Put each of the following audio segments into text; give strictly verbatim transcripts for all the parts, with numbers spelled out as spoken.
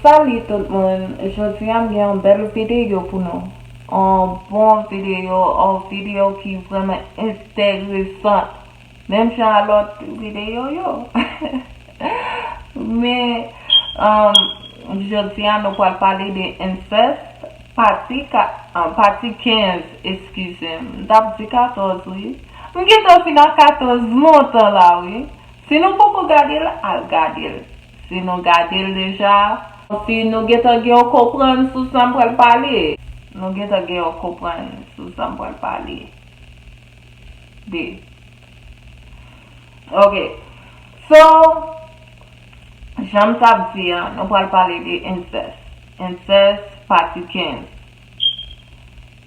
Salut tout moun, jodi a m gen yon bèl videyo pou nou. Yon bon videyo, yon videyo ki vrèman enteresan. Menm jan a lòt videyo yo. Men, um, jodi a nou pral pale de incest, pati ka, ah, pati kenz, eskize m. M t ap di katòz, wi. M gentan fin a katòz lontan la, wi. Si nou poko gade l, al gade l. Si nou gade l deja, si nou gentan gen yon konprann sou sa m pral pale, nou gentan gen yon konprann sou sa m pral pale de. Ok. So, jan m t ap di a, nou pral pale de incest. Incest, pati kenz.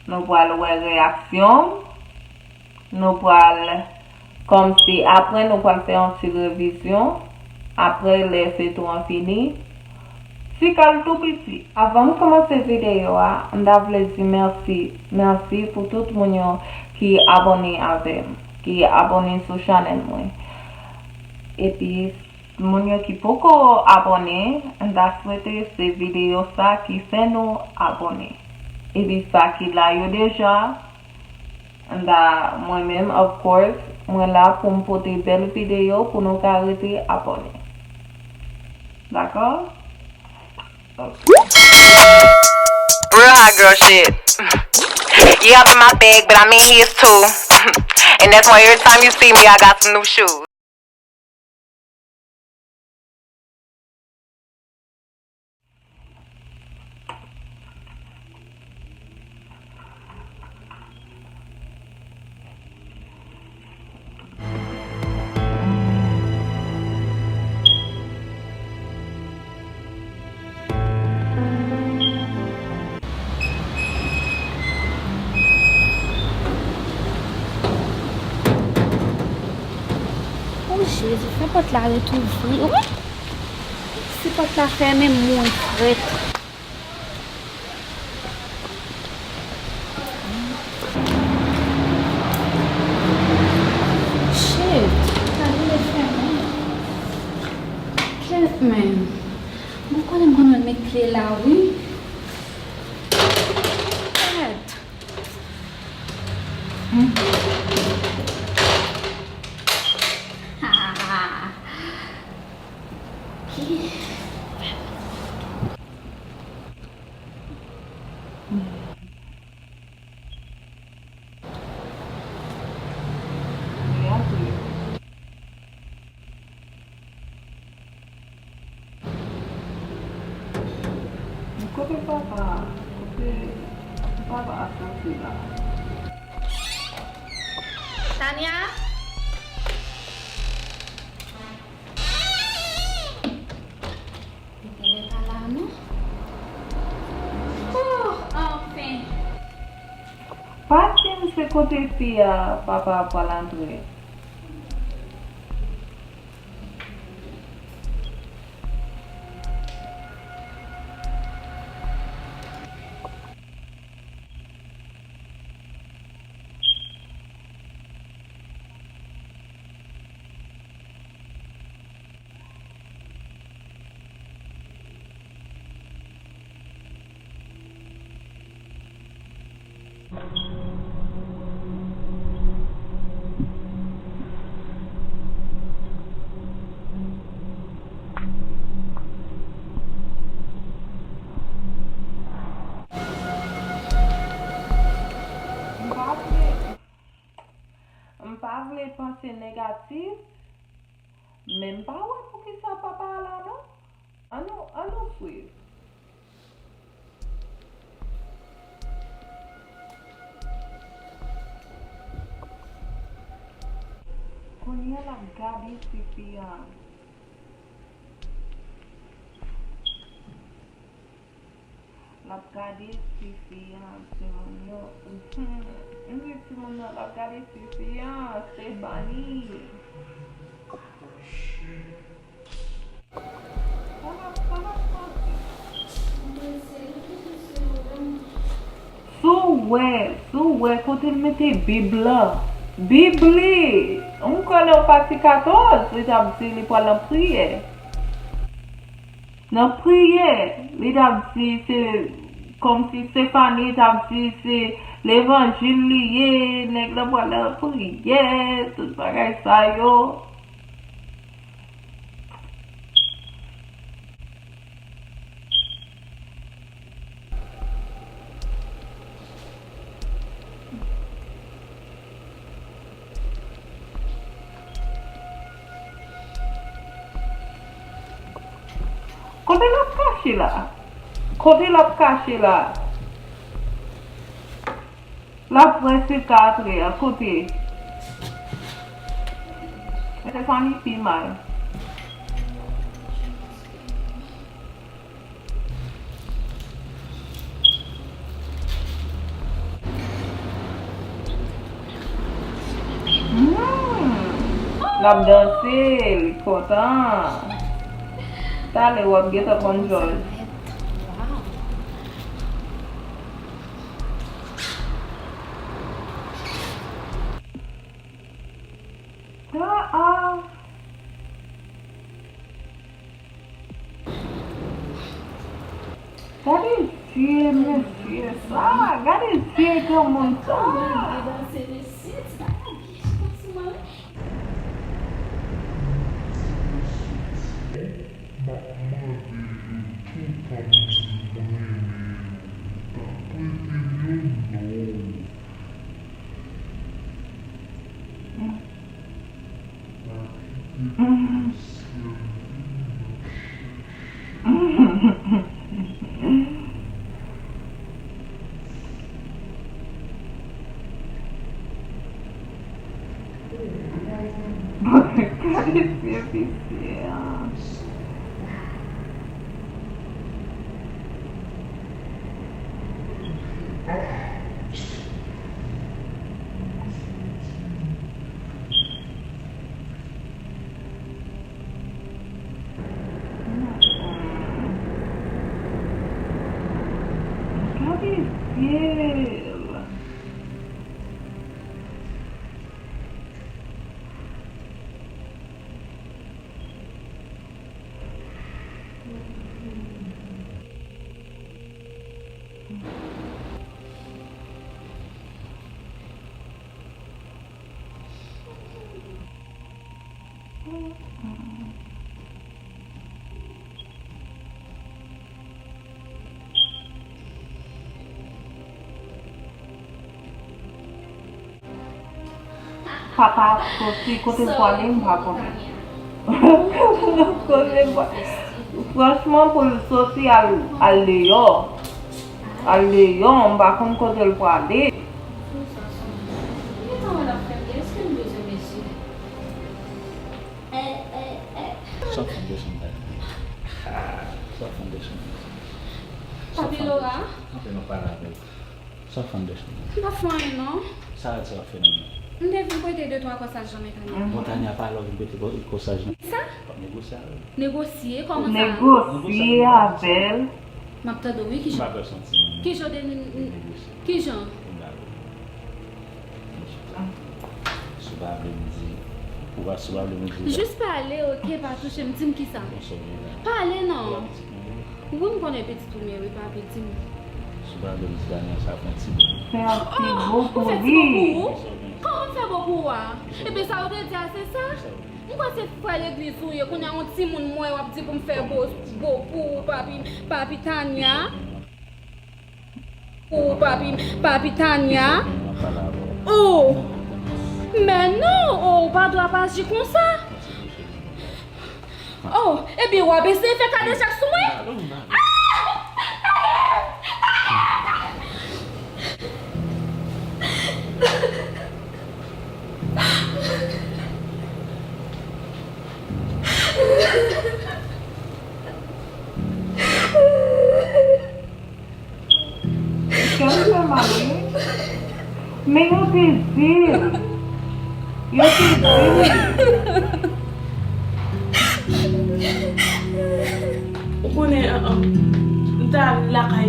Nou pral wè reyaksyon m. Nou pral, kòmsi, apre nou pral fè yon ti revizyon. Apre lè feyton an fini, ti kal tou piti. Avan m kòmanse videyo a, m ta vle di mèsi. Mèsi pou tout moun yo ki abòne avè m, ki abòne sou chanèl mwen. Epi, moun yo ki poko abòne, m ta swete se videyo sa ki fè nou abòne. Epi sa ki la yo deja, m ta, mwen menm, of course, mwen la pou m pote bèl videyo pou nou ka rete abòne. Dakò? Real hot girl shit. Yeah, I'm in my bag, but I'm in his too. And that's why every time you see me, I got some new shoes. O Jezi, fè pòt la ret ouvri. Wi! Si pòt la fèmen, m mouri frèt. Shit, pòt la genlè fèmen. Kèt menm. Mwen konnen m konn met kle la, wi. Kèt. Kote papa? Kote papa a soti la? Tania? Li genlè pa la, non? Oh, anfen! Pa di m se kote fi a papa a pral antre. M pa vle, m pa vle panse negatif, men m pa wè poukisa papa a la non. Ann nou, ann nou swiv. Kounye a l ap gade ti fi a. L ap gade ti fi a, timoun yo. Mhm. M di timoun yo, l ap gade ti fi a, Stefani. Si w wè, si w wè kote l mete Bib la. Bib li! M kwè nan pati katòz, li t ap di li pral nan priyè. Nan priyè, li t ap di se kòmsi Stefani t ap di se levanjil li ye, nèg la pral nan priyè, tout bagay sa yo. Kote l ap kache la? Kote l ap kache la? L ap wè se ka antre a. Kote? Stefani pi mal. Hmm. L ap danse, li kontan. Talè w ap gentan konn jòj. Ah, ah. Gade zye mesye sa, gade zye granmoun sa. M ap mande yo tou pa m di m renmen yo. Dapre Emiliano. Gade fye visye an. Gade zye l. Papa ap soti, kote l pwale, m pa konnen. Kote l pwale. Franchman, pou l soti al, al deyò, al deyò, m pa konn kote l pwale. Sa w fè m desann la? Sa w fè m desann? Papi Laura? Kanpe nou pale avè l. Sa w fè m desann? M pa fè anyen non. Sa w fè nan men? M te vin prete de twa kòsaj nan men Tania. Bon, Tania pa lè w vin prete kò-, kòsaj nan. Sa? W ap negosye avè l. Negosye? Kòman sa? Negosye avè l. M ap tande w wi, kijan? M pa pè santi m. Kijan w te negosye? Kijan? M dakò. Si w pa vle m di, ou pa, si w pa vle m di. Jis pale, oke, pa touche m, di m kisa. Pale non. Wi, m konnen pitit ou m ye, wi, papi, di m. Si w pa vle m di Daniel sa fè ti bo. Fè yon ti bo pou li. Kòman m fè bo pou ou a? Ebyen sa ou te di a, se sa? M kwè se frè legliz ou ye, kounye a yon timoun mwen w ap di pou m fè bo, bo pou ou, papi, papi Tania. Ou papi, papi Tania. Oh! Men non, oh, ou pa dwe ap aji konsa. Oh, ebyen w ap eseye fè kadejak sou mwen? Ah! Kè m fè mal wi. Men yo te di l. Yo te di l. Ou konnen, an, an, m ta al lakay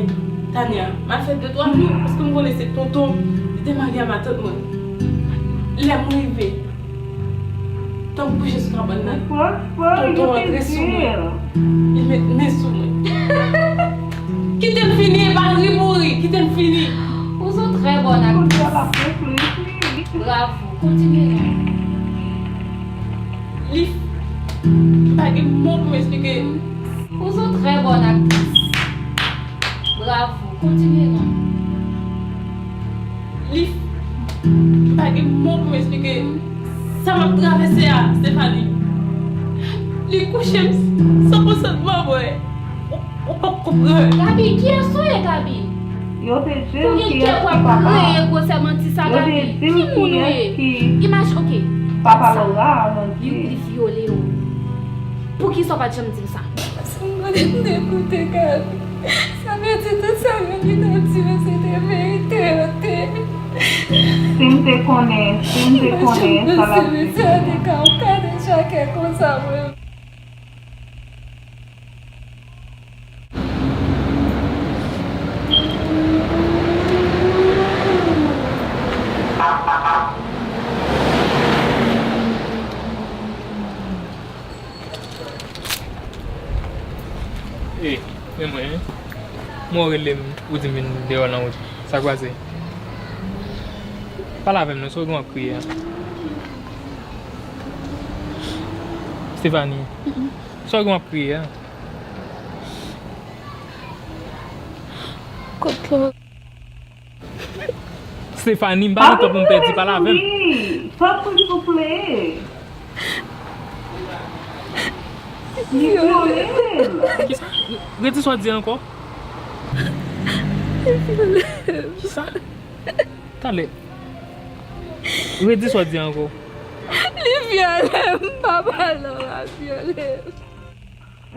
Tania. M al fè de twa jou, paske m konnen se tonton, li te marye a matant mwen. Lè m rive, Tan m kouche sou kabann nan, tonton antre sou mwen. Li met men sou mwen. Kite m fini, e pa ri pou ri. Kite m fini. Vous êtes très bonne actrice. Bravo. Kontinye non. Li, m pa gen mo pou m eksplike. Vous êtes très bonne actrice. Bravo. Kontinye non. Li, m pa gen mo pou m eksplike sa m ap travèse a, Stephanie. Li kouche m san konsantman mwen. Ou, ou p ap konprann. Gaby, kiyès ou ye, Gaby? Yo te di l kiyès ki papa. Pou ki kè w ap kreye gwosè manti sa, Gaby? Ki moun ou ye? Imaj, ok. Papa Laura, manti. Li, li vyole w. Poukisa w pa t janm di m sa? Paske m konnen m te koute Gaby. Sa vle di tout sa Gaby t ap di yo se te verite yo te. Si m te konnen, si m te konnen sa l ap di. Mesye a te ka, ou ka deja kè konsa mwen. Ey, men mwen, wi. Mwen w rele m, ou di m vin deyò nan wout. Sa k pase? Pale avè m non, sa w gen w ap kriye a? Stephanie, sa w gen w ap kriye a? Kot la? Stephanie, m pa gen tan pou m pèdi, pale avè m. Tanpri, souple. Li vyole l. Kisa? Redi sa w di ankò. Li vyole m. Kisa? Talè. Redi sa w di ankò. Li vyole m, papa Laura vyole m.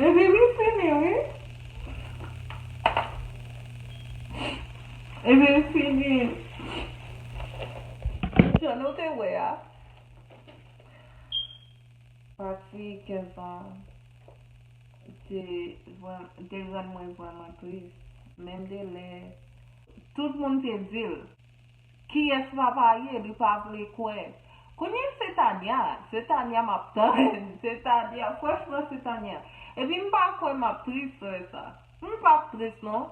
Ebyen, li fini, wi. Ebyen, li fini. Jan nou te wè a. Pati kenz an te vrèm-, te rann mwen vrèman tris. Menm de lè tout moun te di l, kiyès papa ye, li pa vle kwè. Kounye a se Tania, se Tania m ap tann, se Tania, franchman se Tania. Epi m pa kwè m ap tris lè sa. M p ap tris non.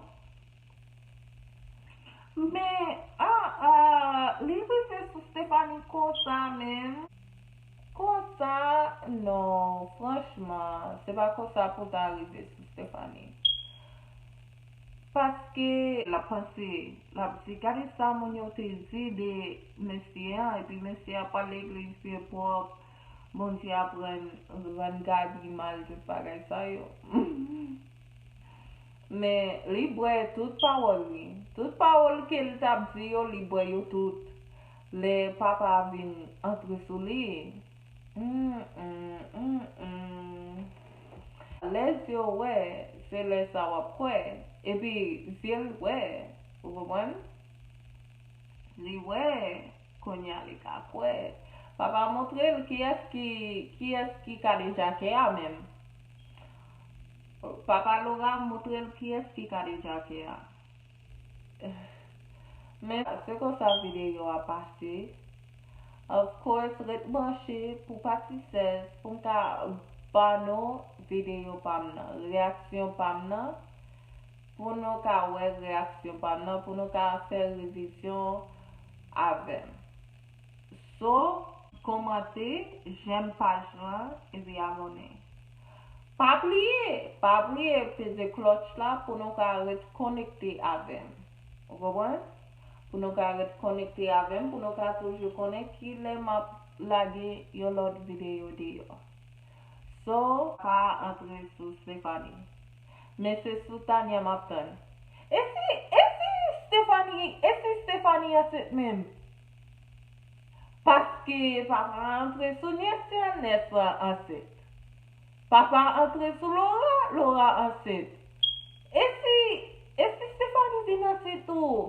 Men, ah, ah, li rive sou Stephanie konsa menm. Konsa, non, franchman, se pa konsa pou ta rive sou Stephanie. Paske l ap panse, l ap di, gade sa moun yo te di de mesye a, epi mesye a pral legliz byen pwòp, Bondye ap rann, rann Gaby mal, tout bagay sa yo. Men, li bwè tout pawòl li. Tout pawòl ke l t ap di yo, li bwè yo tout. Lè papa vin antre sou li, mm, mm, mm, mm. Lè zye w wè, se lè sa w ap kwè. Epi, zye l wè, ou konprann? Li wè, kounye a li ka kwè. Papa montre l kiyès ki, kiyès ki kadejake a menm. Papa Laura montre l kiyès ki kadejake a. Men se konsa videyo a pase. Of course, ret branche pou pati sèz pou m ka ba nou videyo pa m nan, reyaksyon pa m nan, pou nou ka wè reyaksyon pa m nan, pou nou ka fè revizyon avè m. So, kòmante, jèm paj lan, epi abòne. Pa bliye, pa bliye peze klòch la pou nou ka ret konekte avè m. Ou konprann? Pou nou ka ret konekte avè m, pou nou ka toujou konnen kilè m ap lage yon lòt videyo deyò. So, pa antre sou Stephanie. Men se sou Tania m ap tann. E si, e si Stephanie, e si Stephanie ansent menm? Paske papa antre sou nyès lan, nyès lan ansent. Papa antre sou Laura, Laura ansent. E si, e si Stephanie vin ansent tou?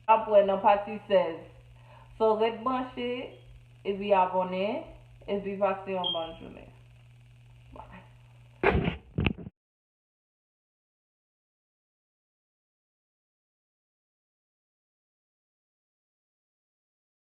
N ap wè nan pati sèz. So, ret branche, epi abòne, epi pase yon bòn jounen.